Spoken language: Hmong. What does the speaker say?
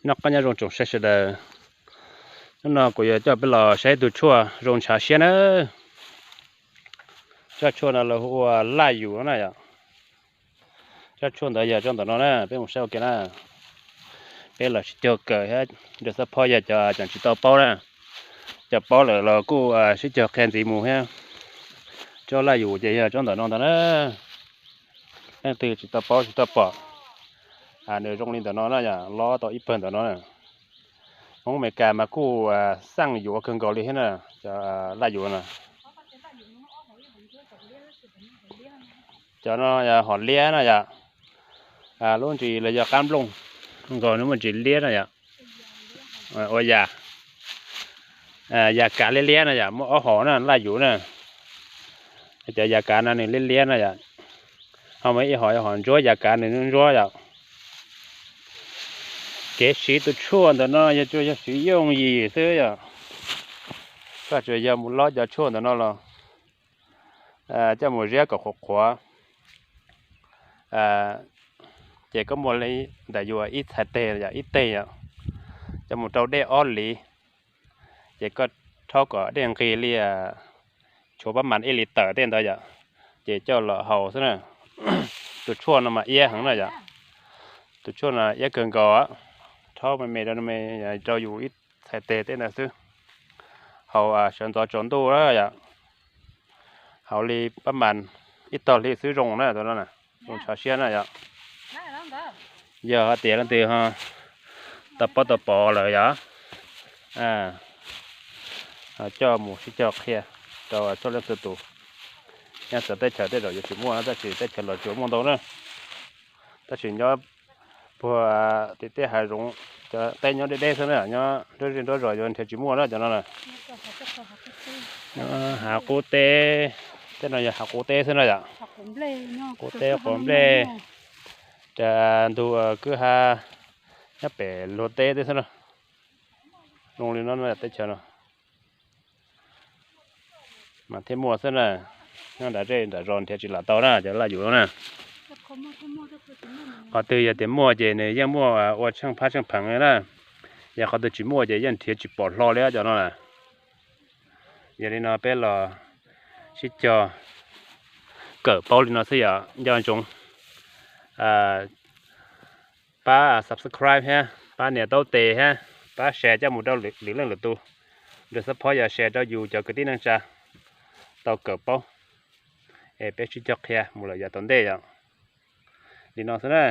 Noj qab nyob zoo tsoom saib sawv daws. Hnub no kuv yuav coj peb los saib tus tshuaj zoo ntshav siab na. Tsob tshuaj no lawv hu ua laj yus na yom. Tsob tshuaj ntawd yog tsob ntawm no na, peb mus saib ua ke na. Peb los sib cog kawm thiab, nrog xab phob yog cov tseem tsis tau paub na. Cov paub lawm los kuj sib cog qhia ntxiv mus thiab. Tsob laj yus ces yog tsob ntawm no ntag na. Leej twg tsis tau paub tsis tau pom, nws zoo li ntawm no na yom, lob tau ib pawg ntawm no na. Hmoob Amelikas mas kuj xaj yuav kawg nkaus li thiab na, cov laj yus no. Cov no yog hom liab na yom. Lub ntsis los yog qab nplooj, nkaus nws muaj ntsis liab na yom. Ua yas, yas kav liab liab na yom, muaj ob hom na, laj yus na. Cov yas kav no nws liab liab na yom. Ho muaj ib hom, hom ntsuab yas kav nws ntsuab yom. Kev siv tus tshuaj ntawm no yog tsuas yog siv yooj yim xwb yom. Koj tsuas yog mus lob cov tshuaj ntawm no los coj mus ziab kom qhuav qhuav, ces koj muaj li ntawm yus ib txhais tes yom, ib teg yom, coj mus rau dej ob liv, ces koj rhaub kom dej nqig li, tshuav pab mas ib li tawm tej ntawd yom, ces coj los haus xwb na. Tus tshuaj no mas iab heev na yom. Tus tshuaj no iab kawg nkaus, rhaub me me rau me, rau yus ib txhais tes tej ntawd xwb. Haus sawv ntxov tsaus ntuj na yom. Haus li pab mas ib tog hli xwb zoo na, zoo ntshav siab na yom. Yog hais tias leej twg tau paub tau pom lawm yom, coj mus sib cog qhia rau txhua leej txhua tus. Nyob txawv teb chaws tej zaum yuav tsis muaj, tab sis teb chaws los tsuas muaj ntau na. Tab sis nyob puag tim tej hav zoov, cov teb nyob deb deb xwb na, nyob nruab zej nruab zos yuav nrhiav tsis muaj na cov no na. Nyob hav qub teb, tej no yog hav qub teb xwb na yom. Qub teb quav nplej, cov ntug kwj ha nyob pem luag teb teb xwb na. Zoo li no teb chaws no mas thiaj muaj xwb na. Nyob nram zej nram zos nrhiav tsis lam tau na cov laj yus na. Qhov twg yog tias muaj ces nws yeej muaj ua tsheej phab tsheej pheev li na. Yog qhov twg tsis muaj ces yeej nrhiav tsis pom hlo li cov no na. Yog li no peb los sib cog kawm paub li no xwb yom, nco ntsoov pab subscribe thiab pab nias taub tes thiab pab share coj mus rau lwm leej lwm tus, nrog xab phob yog share rau yus cov kwv tij neej tsa tau kawm paub, es peb sib cog qhia mus lawm yav tom ntej yom. Li no xwb na.